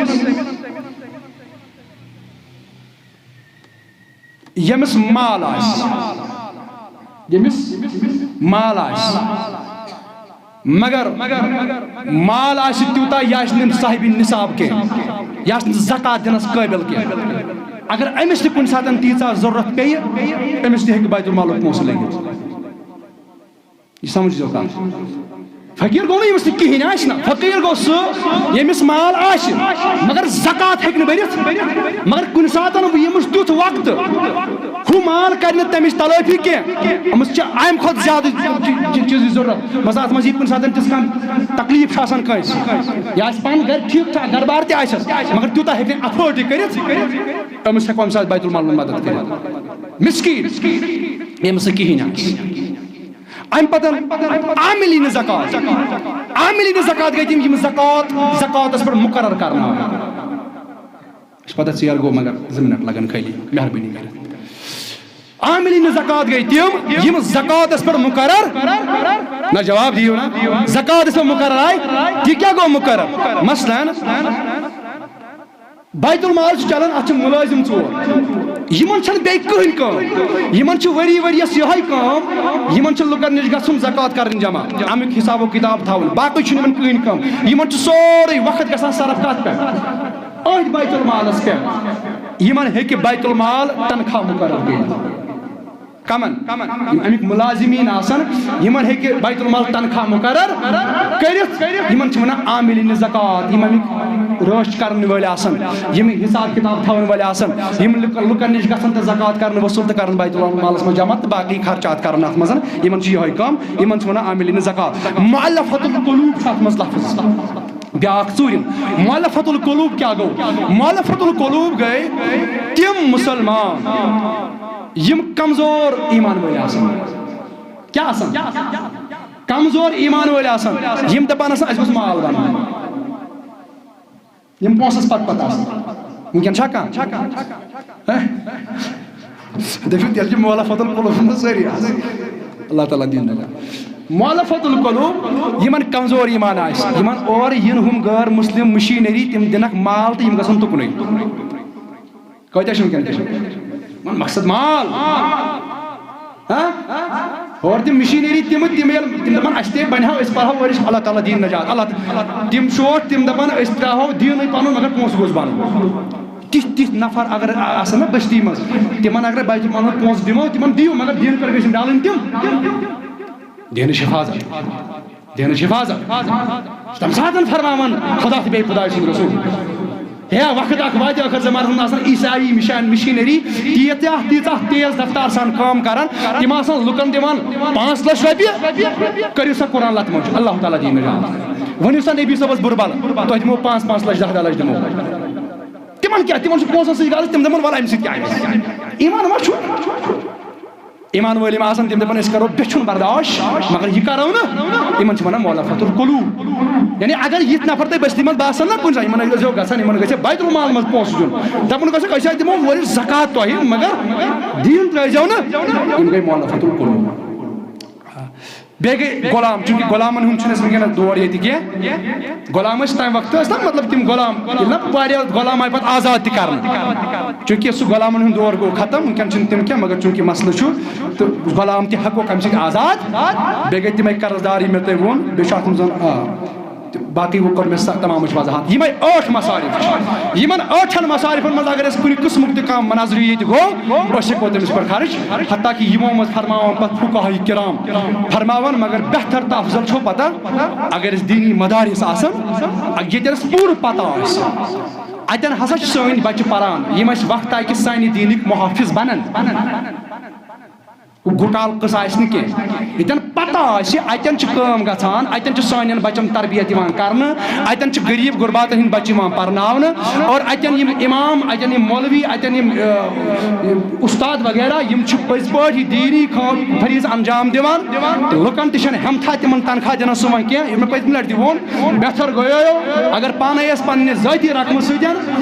ییٚمِس مال آسہِ، ییٚمِس مال آسہِ، مگر مال آسہِ تیوٗتاہ، یہِ آسہِ نہٕ صاحبِ نصاب کینٛہہ، یہِ آسہِ نہٕ زکوٰۃ دِنَس قٲبِل کینٛہہ۔ اگر أمِس تہِ کُنہِ ساتَن تیٖژاہ ضروٗرت پیٚیہِ، أمِس تہِ ہیٚکہِ بیت المالُک پونٛسہٕ لٔگِتھ۔ یہِ سمجھ زیو کتھ۔ فقیٖر گوٚو نہٕ ییٚمِس نہٕ کِہیٖنۍ آسہِ نہ، فقیٖر گوٚو سُہ ییٚمِس مال آسہِ مگر زکوٰۃ ہیٚکہِ نہٕ بٔرِتھ، مگر کُنہِ ساتہٕ یِیہِ أمِس تیُتھ وقت، ہُہ مال کَرِ نہٕ تَمِچ تلٲفی کینٛہہ، أمِس چھِ اَمہِ کھۄتہٕ زیادٕ چی-، چی-، چیٖزٕچ ضروٗرت۔ مثلاً اَتھ منٛز یی کُنہِ ساتہٕ تِژھ کانٛہہ تکلیٖف چھِ آسان کٲنٛسہِ، یہِ آسہِ پانہٕ گَرِ ٹھیٖک ٹھاک، گَرٕ بار تہِ آسٮ۪س، مگر تیوٗتاہ ہیٚکہِ نہٕ afford یہِ کٔرِتھ، أمِس ہٮ۪کو اَمہِ ساتہٕ بیت المال منٛز مدد کٔرِتھ۔ مسکیٖن، ییٚمِس نہٕ کِہیٖنۍ آسہِ۔ اَمہِ پَتہٕ عاملین زکوٰۃ، عاملین زکوٰۃ گٔے تِم، یِم زکوٰۃ، زکوٰۃَس پٮ۪ٹھ مُقرر کرنہٕ آے۔ اَسہِ پَتہ ژیر گوٚو، مگر زٕ منٹ لگن خٲلی، مہربٲنی کٔرِتھ۔ عاملین زکوٰۃ گٔے تِم، یِم زکوٰۃَس پٮ۪ٹھ مُقرر، نہ جواب دِیِو نا، زکوٰۃَس پٮ۪ٹھ مُقرر آے، تہِ کیٛاہ گوٚو مُقرر؟ مثلاً، بیت المال چھُ چلان، اَتھ چھِ مُلٲزِم ژور، یِمن چھَنہٕ بیٚیہِ کٕہٕنۍ کٲم، یِمن چھِ ؤری ؤرِیَس یِہوٚے کٲم، یِمن چھُ لُکن نِش گژھُن زکوٰۃ کرٕنۍ جمع، اَمیُک حساب و کِتاب تھاوُن، باقٕے چھُنہٕ یِمن کٕہٕنۍ کٲم، یِمن چھُ سورُے وقت گژھان صرف کَتھ پٮ۪ٹھ؟ أتھۍ بیت المالَس پٮ۪ٹھ۔ یِمن ہیٚکہِ بیت المال تنخواہ مُقرر کٔرِتھ۔ کمن؟ یِم امیِکۍ مُلازِمیٖن آسن، یِمن ہیٚکہِ بیت المال تنخواہ مُقرر کٔرِتھ۔ یِمن چھِ ونان عاملین زکوٰۃ، یِم امیِکۍ رٲچھ کرن وٲلۍ آسن، یِم حساب کتاب تھاون وٲلۍ آسن، یِم لُکن، لُکن نِش گژھن تہٕ زکوٰۃ کرن وصوٗل تہٕ کرن بیت المالس منٛز جمع تہٕ باقٕے خرچات کرن اتھ منٛز۔ یِمن چھِ یِہوٚے کٲم، یِمن چھِ ونان عاملین زکوٰۃ۔ مؤلفۃ القلوب چھُ اتھ منٛز لفظ۔ بیاکھ ژوٗرِم، مؤلفۃ القلوب کیٛاہ گوٚو؟ مؤلفۃ القلوب گٔے تِم مُسلمان یِم کمزور ایمان وٲلۍ آسان۔ کیٛاہ آسان؟ کمزور ایمان وٲلۍ آسان، یِم دپان آسان، "اَسہِ گوٚژھ مال بنُن۔" یِم پونٛسس پتہٕ پتہٕ آسان۔ وٕنکیٚن چھا کانٛہہ؟ ہہ؟ دٔپِو، تیٚلہِ چھِ مؤلفۃ القلوب منٛز سٲری آسان۔ اللہ تعالیٰ دِیِن نجات۔ مؤلفۃ القلوب، یِمن کمزور ایمان آسہِ، یِمن اورٕ یِن ہُم غٲر مسلم مشینری، تِم دِنکھ مال تہٕ یِم گژھن تُکنُے۔ کۭتیٛاہ چھِ وٕنکیٚن تِم؟ یِمن مقصد مال۔ ہاں؟ ہورٕ تِم مشینری تِم، تِم ییٚلہِ تِم دَپَن، "اَسہِ تہِ بَنہِ ہا، أسۍ پَرہو ؤرِش، اللہ تعالیٰ دِیِن نجات، اللہ تعالیٰ۔" تِم چھِ اورٕ تِم دَپَن، "أسۍ ترٛاوہو دیٖنٕے پَنُن، مگر پونٛسہٕ گوٚژھ بَنُن۔" تِتھۍ تِتھۍ نفر اگر آ-، آسَن نہ بستی منٛز، تِمَن اگر بیت المال منٛز پونٛسہٕ دِمو، تِمَن دِیِو، مگر دیٖنہٕ پٮ۪ٹھ گٔژھِنۍ ڈَلٕنۍ تِم۔ دیٖنٕچ حفاظت۔ دیٖنٕچ حفاظت۔ تَمہِ ساتہٕ فرماوان خدا تہٕ بیٚیہِ خداے سُنٛد رسول۔ ہے، وقت اکھ واتہِ ٲخر زمانس منٛز آسن عیسائی مشین، مشینری تیٖژاہ، تیٖژاہ تیز رفتار سان کٲم کران، تِم آسن لُکن دِوان پانٛژھ لچھ رۄپیہِ، کٔرِو سا قرآن لتہٕ مۄنٛجہِ، اللہ تعالیٰ دِیہِ نجات۔ ؤنِو سا نبی صٲبس بُرٕ بلہٕ، تۄہہِ دِمو پانٛژھ، پانٛژھ لچھ، دَہ، دَہ لچھ دِمو۔ تِمن کیٛاہ؟ تِمن چھُ پونٛسن سۭتۍ غرض، تِم دَپن، "وَلہٕ اَمہِ سۭتۍ کیٛاہ گژھِ؟" ایمان ما چھُ؟ ایمان وٲلۍ یِم آسان، تِم دَپان، "أسۍ کَرو بیٚچھُن برداش، مگر یہِ کَرو نہٕ۔" یِمَن چھِ وَنان مؤلفۃ القلوب۔ یعنی اگر یِتھ نفر تۄہہِ بستی منٛز باسان نہ کُنہِ جایہِ، یِمَن ٲسۍزیو گژھان، یِمَن گژھِ بیت المال منٛز پونٛسہٕ دیُن، دَپُن گژھِ، "أسۍ حظ دِمو ؤرِش زکوٰۃ تۄہہِ، مگر دیٖن ترٛٲیزیو نہٕ۔" یِم گٔے مؤلفۃ القلوب۔ بیٚیہِ گٔے غلام، چوٗنٛکہِ غلامَن ہُنٛد چھُنہٕ اَسہِ وٕنکیٚنَس دور ییٚتہِ کینٛہہ۔ غلام ٲسۍ تَمہِ وقتہٕ ٲسۍ نہ، مطلب، تِم غلام، ییٚلہِ نہ واریاہ غلام آیہِ پَتہٕ آزاد تہِ کرنہٕ، چوٗنٛکہِ سُہ غلامَن ہُنٛد دور گوٚو ختم، وٕنکیٚن چھِنہٕ تِم کینٛہہ، مگر چوٗنٛکہِ مسلہٕ چھُ تہٕ غلام تہِ ہٮ۪کوکھ اَمہِ سۭتۍ آزاد۔ بیٚیہِ گٔے تِمَے قرض دار، یِم مےٚ تۄہہِ ووٚن، بیٚیہِ چھُ اَتھ منٛز، آ، تہٕ باقٕے وۄنۍ کوٚر مےٚ سا-، تمامٕچ وضاحت۔ یِمَے ٲٹھ مصارف چھِ، یِمَن ٲٹھَن مصارفَن منٛز اگر اَسہِ کُنہِ قٕسمُک تہِ کانٛہہ مناظرٕ ییٚتہِ گوٚو، أسۍ ہٮ۪کو تٔمِس پٮ۪ٹھ خرٕچ، حتیٰ کہِ یِمو منٛز فرماوان پتہٕ فقہاء کرام فرماوان، مگر بہتر تہٕ افضل چھو پتہ، اگر أسۍ دینی مدارس آسن، ییٚتٮ۪ن اَسہِ پوٗرٕ پتہ آسہِ، اَتٮ۪ن ہسا چھِ سٲنۍ بچہِ پران، یِم اَسہِ وقتہ کہِ سانہِ دیٖنٕکۍ محافظ بنن۔ گُٹال قٕصہٕ آسہِ نہٕ کینٛہہ۔ ییٚتٮ۪ن پتہ آسہِ، اَتٮ۪ن چھِ کٲم گژھان، اَتٮ۪ن چھِ سانٮ۪ن بَچَن تربیت یِوان کرنہٕ، اَتٮ۪ن چھِ غریٖب غُرباتَن ہِنٛدۍ بَچہٕ یِوان پَرناونہٕ، اور اَتٮ۪ن یِم اِمام، اَتٮ۪ن یِم مولوی، اَتٮ۪ن یِم، اِ، اُستاد وغیرہ، یِم چھِ پٔزۍ پٲٹھۍ یہِ دیٖنی کٲم فریٖضہٕ انجام دِوان۔ لُکَن تہِ چھَنہٕ ہٮ۪متھا تِمَن تنخواہ دِنَس سُہ وۄنۍ کینٛہہ۔ یِم مےٚ پٔتمہِ لَٹہِ تہِ ووٚن، بہتر گوٚیو اگر پانَے أسۍ پنٛنہِ ذٲتی رقمہٕ سۭتۍ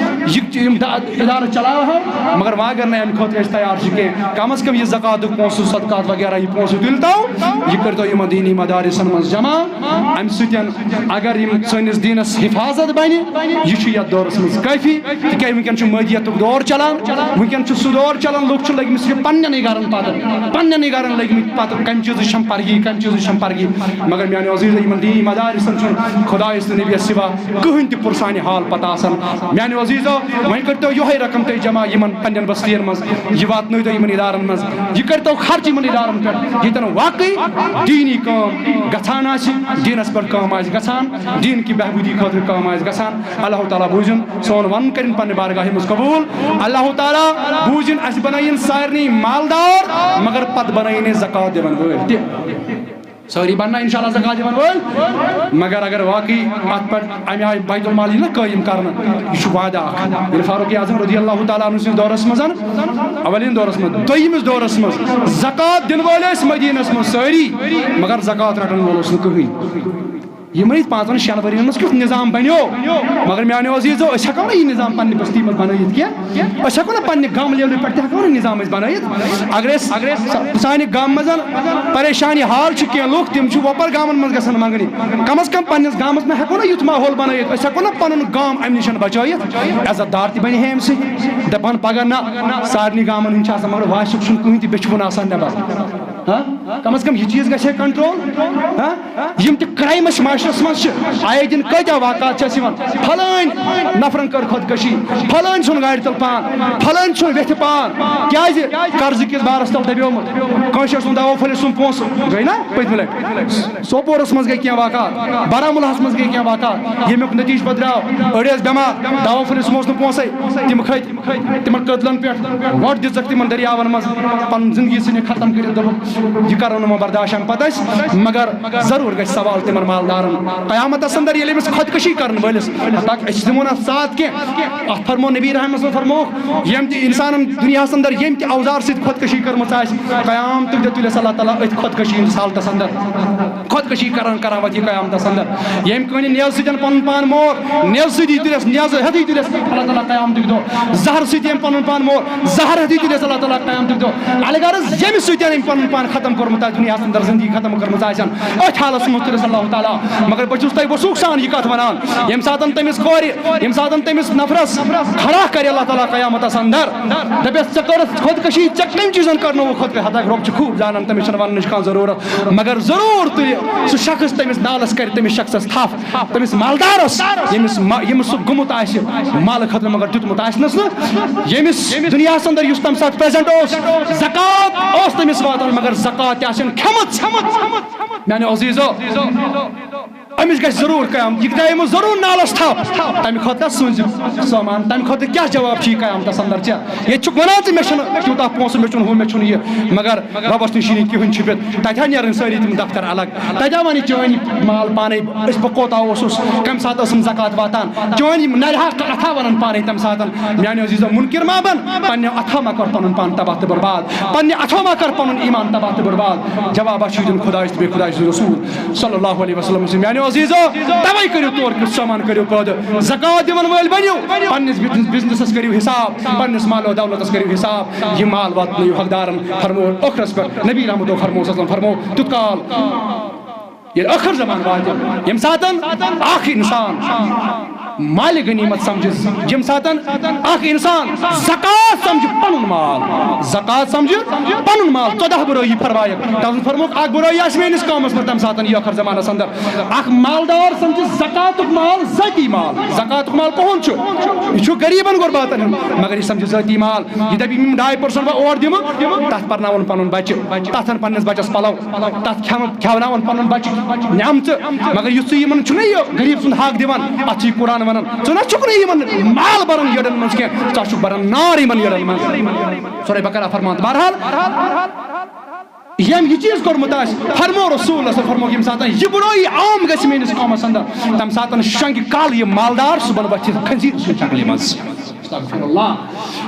یہِ، یِم دا-، ادارٕ چلاوہو، مگر وۄنۍ اگر نہٕ امہِ خٲطرٕ أسۍ تیار چھِ کینٛہہ، کم از کم یہِ زکاتُک پونٛسہٕ، صدقات وغیرہ، یہِ پونٛسہٕ تُلۍ تو، یہِ کٔرۍ تو یِمن دینی مدارسن منٛز جمع۔ امہِ سۭتۍ اگر یِم سٲنِس دیٖنس حفاظت بنہِ، یہِ چھُ یتھ دورس منٛز کٲفی، تِکیازِ وٕنکیٚن چھُ مٲدیتُک دور چلان، وٕنکیٚن چھُ سُہ دور چلان، لُکھ چھِ لٔگۍ مٕتۍ صرف پننٮ۪نٕے گرن پتہٕ، پننٮ۪نٕے گرن لٔگۍ مٕتۍ پتہٕ، کمہِ چیٖزٕچ چھم پرگی، کمہِ چیٖزٕچ چھم پرگی۔ مگر میانیو عزیزو، یِمن دیٖنی مدارسن چھُنہٕ خدایس تہٕ نبیس سوا کٕہٕنۍ تہِ پُرسانہِ حال پتہ آسان۔ میانیو عزیزو، وۄنۍ کٔرۍتو یِہوٚے رقم تُہۍ جمع یِمن پننٮ۪ن بستین منٛز، یہِ واتنٲیتو یِمن ادارن منٛز، یہِ کٔرۍتو خرچ یِمن ادارن پٮ۪ٹھ، ییٚتٮ۪ن واقعی دیٖنی کٲم گژھان آسہِ، دیٖنَس پٮ۪ٹھ کٲم آسہِ گژھان، دیٖن کہِ بہبوٗدی خٲطرٕ کٲم آسہِ گژھان، اللہ تعالیٰ بوٗزِن سون وَنُن، کٔرِن پننہِ بارگاہہِ منٛز قبوٗل۔ اللہ تعالیٰ بوٗزِن اَسہِ بنٲیِن سارنٕے مالدار، مگر پتہٕ بنٲیِن أسۍ زکوٰۃ دِوَن وٲلۍ تہِ۔ سٲری بننا انشاءاللہ زکوٰۃ دِوَن وٲلۍ، مگر اگر واقعی اَتھ پٮ۪ٹھ اَمہِ آیہِ بیت المال یی نہ قٲیِم کرنہٕ، یہِ چھُ وعدٕ اکھ۔ ییٚلہِ فاروق اعظم رضی اللہ تعالیٰ عنہ سٕنٛدِس دورس منٛز، اولین دورس منٛز، دوٚیمِس دورس منٛز زکوٰۃ دِنہٕ وٲلۍ ٲسۍ مدیٖنس منٛز سٲری، مگر زکوٰۃ رٹن وول اوس نہٕ کٕہٕنۍ۔ یِمن پانٛژن شٮ۪ن ؤرین منٛز کیُتھ نظام بنیو؟ مگر میانیو عزیزو، أسۍ ہٮ۪کو نہٕ یہِ نظام پننہِ بستی منٛز بنٲیِتھ کینٛہہ۔ أسۍ ہٮ۪کو نہٕ پننہِ گام لیولہِ پٮ۪ٹھ تہِ ہٮ۪کو نہٕ نظام أسۍ بنٲیِتھ۔ اگر أسۍ سا-، سانہِ گامہٕ منٛز پریشانی حال چھِ کینٛہہ لُکھ، تِم چھِ وۄپر گامن منٛز گژھان منٛگنہِ۔ کم از کم پننِس گامس منٛز ہٮ۪کو نہ یُتھ ماحول بنٲیِتھ، أسۍ ہٮ۪کو نہ پنُن گام امہِ نِش بچٲیِتھ۔ عزت دار تہِ بنہِ ہے امہِ سۭتۍ۔ دپان پگاہ نہ، سارنٕے گامن ہُنٛد چھِ آسان، مگر واشُک چھُنہٕ کٕہٕنۍ تہِ، بیٚیہِ چھُ وُنہِ آسان نٮ۪بر۔ ہاں؟ کم از کم یہِ چیٖز گژھِ ہے کنٹرول۔ ہاں؟ یِم تہِ کرائم اَسہِ معاشرس منٛز چھِ، آیے دِن کۭتیاہ واقعات چھِ اَسہِ یِوان، فلٲنۍ نفرن کٔر خودکشی، فلٲنۍ ژھُن گاڑِ تل پان، فلٲنۍ ژھُن ویٚتھِ پان۔ کیازِ؟ قرضہٕ کِس بارس تل دبیومُت۔ کٲنٛسہِ اوس نہٕ دوا پھٔلِس سُنٛد پونٛسہٕ، گٔے نا پٔتمہِ لٹہِ۔ سوپورس منٛز گٔے کینٛہہ واقعات، بارہمولاہس منٛز گٔے کینٛہہ واقعات، ییٚمیُک نتیجہٕ پتہٕ درٛاو، أڑۍ ٲسۍ بٮ۪مار، دوا پھٔلِس اوس نہٕ پونٛسے، تِم کھٔتۍ۔ تِمن کٔدلن پٮ۪ٹھ وۄٹھ دِژٕکھ، تِمن دٔریاون منٛز پنُن زندگی ژھٕنِکھ ختم کٔرِتھ، دوٚپُکھ، "یہِ کرو نہٕ وۄنۍ برداشت اَمہِ پتہٕ أسۍ، مگر ضروٗر گژھِ سوال تِمن مالدارن قیامتس اندر، ییٚلہِ أمِس خودکشی کرن وٲلِس۔" حتیٰ کہِ أسۍ دِمو نہٕ اَتھ ساتھ کینٛہہ۔ اَتھ فرمو نبی رحمت صٲب فرمووُکھ، ییٚمہِ تہِ انسانن دُنیاہس اندر ییٚمہِ تہِ اوزار سۭتۍ خودکشی کٔرمٕژ آسہِ، قیامتُک دۄہ تُلٮ۪س اللہ تعالیٰ أتھۍ خودکشی ہٕنٛدِس حالتس اندر۔ خودکشی کران کران واتہِ یہِ قیامتس اندر۔ ییٚمۍ کٲنہِ نیزٕ سۭتۍ پنُن پان مور، نیزٕ سۭتی تُلٮ۪س، نیزٕ ہٮ۪تھٕے تُلٮ۪س اللہ تعالیٰ قیامتُک دۄہ۔ زہر سۭتۍ ییٚمۍ پنُن پان مور، زہر ہٮ۪تھٕے تُلٮ۪س اللہ تعالیٰ قیامتُک دۄہ۔ الغرض ییٚمہِ سۭتۍ أمۍ پنُن پان ختم کوٚرمُت آسہِ دُنیاہس اندر، زندگی ختم کٔرمٕژ آسٮ۪ن، أتھۍ حالس منٛز تُلٮ۪س اللہ تعالیٰ۔ مگر بہٕ چھُس تۄہہِ وثوق سان یہِ کتھ ونان، ییٚمہِ ساتن تٔمِس کورِ، ییٚمہِ ساتن تٔمِس نفرس کھڑا کرِ اللہ تعالیٰ قیامتس اندر، دپٮ۪س، "ژےٚ کٔرٕتھ خودکشی، ژےٚ کٔمۍ چیٖزن کرنووُکھ خودکشی؟" حتیٰ رۄب چھُ خوب زانان، تٔمِس چھنہٕ وننٕچ کانٛہہ ضروٗرت۔ مگر ضروٗر تُلہِ سُہ شخص، تٔمِس نالس کرِ تٔمِس شخصس تھپھ، تٔمِس مالدارس، ییٚمِس ما-، ییٚمِس سُہ گوٚمُت آسہِ مالہٕ خٲطرٕ مگر دیُتمُت آسنس نہٕ، ییٚمِس دُنیاہس اندر یُس تمہِ ساتہٕ پریزنٹ اوس، زکوٰۃ اوس تٔمِس واتان مگر زکوٰۃ تہِ آسن کھٮ۪مٕژ۔ میانیو عزیزو، أمِس گژھِ ضروٗر قیام، یہِ دِیہِ أمِس ضروٗر نالس تھپھ۔ تمہِ خٲطرٕ سوٗزِ سامان، تمہِ خٲطرٕ کیٛاہ جواب چھُ یہِ قیامتس اندر ژےٚ؟ ییٚتہِ چھُکھ ونان ژٕ، مےٚ چھُنہٕ تیوٗتاہ پونٛسہٕ، مےٚ چھُنہٕ ہُہ، مےٚ چھُنہٕ یہِ، مگر رۄبس نِش یی نہٕ کِہیٖنۍ چھُپِتھ۔ تتہِ ہا نیرن سٲری تِم دفتر الگ، تتہِ ہا ونہِ چٲنۍ مال پانے، أسۍ، بہٕ کوتاہ اوسُس، کمہِ ساتہٕ ٲسٕم زکوٰۃ واتان، چٲنۍ یِم نرِ ہا اتھا ونان پانے تمہِ ساتہٕ۔ میانیو عزیزو، منکر ما بن، پننیو اتھو ما کر پنُن پان تباہ تہٕ برباد، پننہِ اتھو ما کر پنُن ایمان تباہ تہٕ برباد۔ جواب چھُ دیُن خدایس تہٕ بیٚیہِ خدایہِ سُنٛد رسول صلی اللہ علیہ وسلم سٕنٛدِ۔ میانیو عزیزو، توے کٔرِو تورٕ کیُتھ سامان کٔرِو پٲدٕ، زکوٰۃ دِوان وٲلۍ بٔنِو، پننِس بزنس، بزنسس کٔرِو حساب، پننِس مال و دولتس کٔرِو حساب۔ یہِ مال واتنٲیِو حقدارن، فرمو ٲخرس پٮ۪ٹھ۔ نبی رحمتو فرمو صلی اللہ علیہ وسلم فرمو تیُتھ کال، ییٚلہِ ٲخر زمان واتہِ، ییٚمہِ ساتن اکھ انسان مالِ غنیمت سمجھِ، ییٚمہِ ساتن اکھ انسان زکوٰۃ سمجھِ پنُن مال، زکوٰۃ سمجھِ پنُن مال، ژۄداہ برٲیی فرمایکھ۔ تَتھ منٛز فرمووُکھ، اکھ برٲیی آسہِ میٲنِس قومس منٛز تمہِ ساتن یہِ ٲخر زمانس اندر۔ اکھ مالدار سمجھِ زکوٰتُک مال ذٲتی مال۔ زکوٰتُک مال کُہُنٛد چھُ؟ یہِ چھُ غریٖبن غرباتن ہُنٛد، مگر یہِ سمجھِ ذٲتی مال۔ یہِ دپہِ، یِم ڈاے پٔرسنٹ بہٕ اور دِمہٕ، تتھ پرناوُن پنُن بچہِ، تتھ ہن پننِس بچس پلو، تتھ کھٮ۪وان، کھٮ۪وناوان پنُن بچہِ نعمژٕ۔ مگر یُس ژٕ یِمن چھُنہ یہِ غریٖب سُنٛد حق دِوان، اتھ چھُ یہِ قرآن ونان، ژٕ نہ چھُکھ نہٕ یِمن مال بران یٔڈن منٛز کینٛہہ، ژٕ چھُکھ بران نار یِمن یٔڈن منٛز۔ سورہ بقرہ فرمان۔ بہرحال، ییٚمۍ یہِ چیٖز کوٚرمُت آسہِ، فرمو رسول اللہ صلی اللہ علیہ وسلم فرمووُکھ، ییٚمہِ ساتن یہِ برٲیی عام گژھِ میٲنِس قومس اندر، تمہِ ساتن شنگہِ کالہٕ یہِ مالدار، سُہ بنہِ وۄتھِ خنزیر سٕنٛدِ شکلہِ منٛز۔ استغفر اللہ۔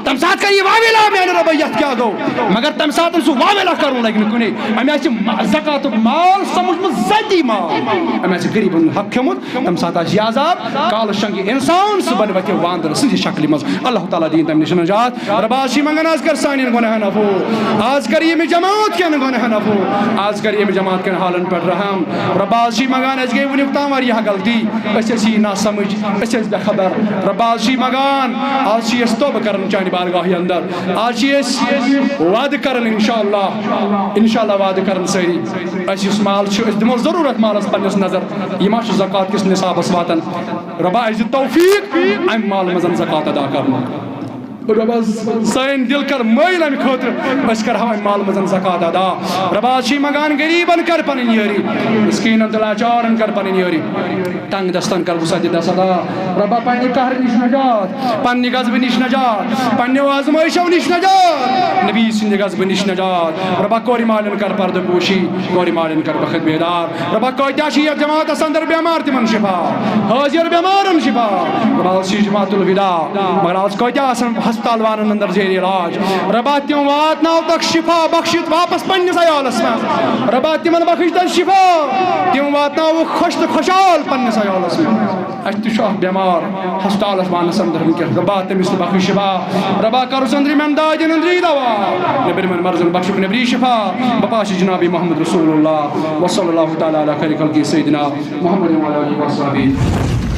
تمہِ ساتہٕ کرِ یہِ واویلا، میانہِ رۄبہ، یتھ کیٛاہ گوٚو؟ مگر تمہِ ساتہٕ سُہ واویلا کرُن لگہِ نہٕ کُنے۔ أمۍ آسہِ ما-، زکاتُک مال سمجھمُت ذٲتی مال۔ أمۍ آسہِ غریٖبن ہُنٛد حق کھیوٚمُت۔ تمہِ ساتہٕ آسہِ یہِ عذاب۔ کالہٕ شنگہِ انسان، سُہ بنہِ وتھِ واندر سٕنٛزِ شکلہِ منٛز۔ اللہ تعالیٰ دِیِن تمہِ نِش نجات۔ رۄبہ، آز چھِ منگان، آز کر سانٮ۪ن گۄناہن عفو۔ آز کر ییٚمہِ جماعت کٮ۪ن گۄناہن عفو۔ آز کر ییٚمہِ جماعت کٮ۪ن حالن پٮ۪ٹھ رحم۔ رۄبہ، آز چھِ منگان، اَسہِ گٔے وُنیُک تام واریاہ غلطی۔ أسۍ ٲسی ناسمجھ، أسۍ ٲسۍ بے خبر۔ رۄبہ، آز چھِ منگان، آز چھِ أسۍ توبہٕ کران چانہِ بارگاہہِ اندر۔ آز چھِ أسۍ وعدٕ کران، انشاءاللہ، انشاءاللہ وعدٕ کران سٲری۔ اَسہِ یُس مال چھُ، أسۍ دِمو ضروٗرت مالس پننِس نظر۔ یہِ ما چھُ زکوٰۃ کِس نصابس واتان؟ رۄبہ، اَسہِ دِ توفیق امہِ مالہٕ منٛز زکوٰۃ ادا کرنُک۔ رۄبا، سٲنۍ دِل کر مٲیِل اَمہِ خٲطرٕ، أسۍ کرہو اَمہِ مال منٛز زکوٰۃ ادا۔ رۄبا، آز چھِ منٛگان غریٖبن کر پنٕنۍ یٲری، مسکیٖنن تہٕ لاچارن کر پنٕنۍ یٲری، تنگ دستن کر وسعت دس عطا۔ رۄبا، پننہِ قہرٕ نِش نجات، پننہِ غضبہٕ نِش نجات، پننیو آزمٲیشو نِش نجات، نبی سٕنٛدِ غضبہٕ نِش نجات۔ رۄبا، کورِ مالٮ۪ن کر پردٕ پوشی، کورِ مالٮ۪ن کر بخت بیدار۔ رۄبا، کۭتیٛاہ چھِ یتھ جماعتس اندر بٮ۪مار، تِمن شفا، حٲضِر بٮ۪مارن شفا۔ رۄبا، آز چھِ جماعت الوداع، مگر آز کۭتیٛاہ آسن ہسپتال وانن اندر زیر علاج۔ رۄبا، تِم واتناو تک شفا بخشِتھ واپس پننِس عیالس منٛز۔ رۄبا، تِمن بخش تن شفا، تِم واتناوُکھ خۄش تہٕ خۄشحال پننِس عیالس منٛز۔ اَسہِ تہِ چھُ اکھ بٮ۪مار ہسپتالس وانس اندر وٕنکیٚس، رۄبا، تٔمِس تہِ بخش شفا۔ رۄبا، کَرُس أنٛدرِمٮ۪ن دادٮ۪ن أنٛدری دوا، نیٚبرِمٮ۪ن مرضن بخشُکھ نیٚبری شفا۔ بپاشِ جناب محمد رسول اللہ، وصلی اللہ تعالیٰ علیٰ خیر خلقہ سیدنا محمد وعلیٰ آلہ وصحبہ۔